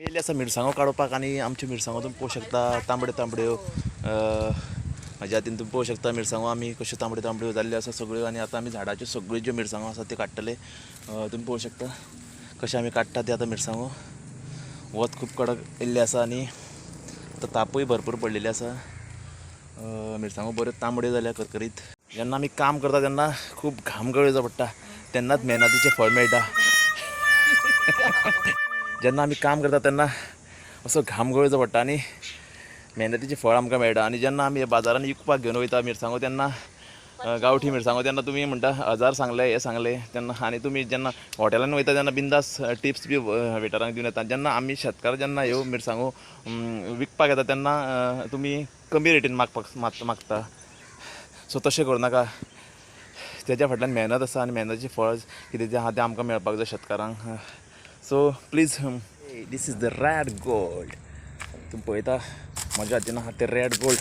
येयल्ले आसा मिरसांगो काडपाक आनी आमच्यो मिरसांगो तुमी पळोवंक शकता तांबड्यो तांबड्यो. म्हाज्या हातीन तुमी पळोवंक शकता मिरसांगो आमी कश्यो तांबड्यो तांबड्यो जाल्ल्यो आसा सगळ्यो. आनी आतां आमी झाडाच्यो सगळ्यो ज्यो मिरसांगो आसा त्यो काडटले. तुमी पळोवंक शकता कशें आमी काडटा ते आतां मिरसांगो. वत खूब कडक येयल्लें आसा आनी आतां तापूय भरपूर पडलेली आसा. मिरसांगो बऱ्यो तांबड्यो जाल्या करकरीत. जेन्ना आमी काम करता तेन्ना खूब घाम गळोवचो पडटा, तेन्नाच मेहनतीचें फळ मेळटा. जेन्ना आमी काम करता तेन्ना असो घाम गळोवचो पडटा आनी मेहनतीचें फळ आमकां मेळटा. आनी जेन्ना आमी बाजारान विकपाक घेवन वयता मिरसांगो तेन्ना गांवठी मिरसांगो तेन्ना तुमी म्हणटा 1000 सांगले हें सांगले तेन्ना. आनी तुमी जेन्ना हॉटेलान वयता तेन्ना बिंदास टिप्स बी वेटरांक दिवन येता. जेन्ना आमी शेतकार जेन्ना ह्यो मिरसांगो विकपाक येता तेन्ना तुमी कमी रेटीन मागपाक मागता. सो तशें करूं नाका, तेज्या फाटल्यान मेहनत आसा आनी मेहनतीचें फळ कितें जें आहा तें आमकां मेळपाक जाय शेतकारांक. So please, this is the red gold. तुमी पळयता म्हज्या हातीन आहा तें रेड गोल्ड.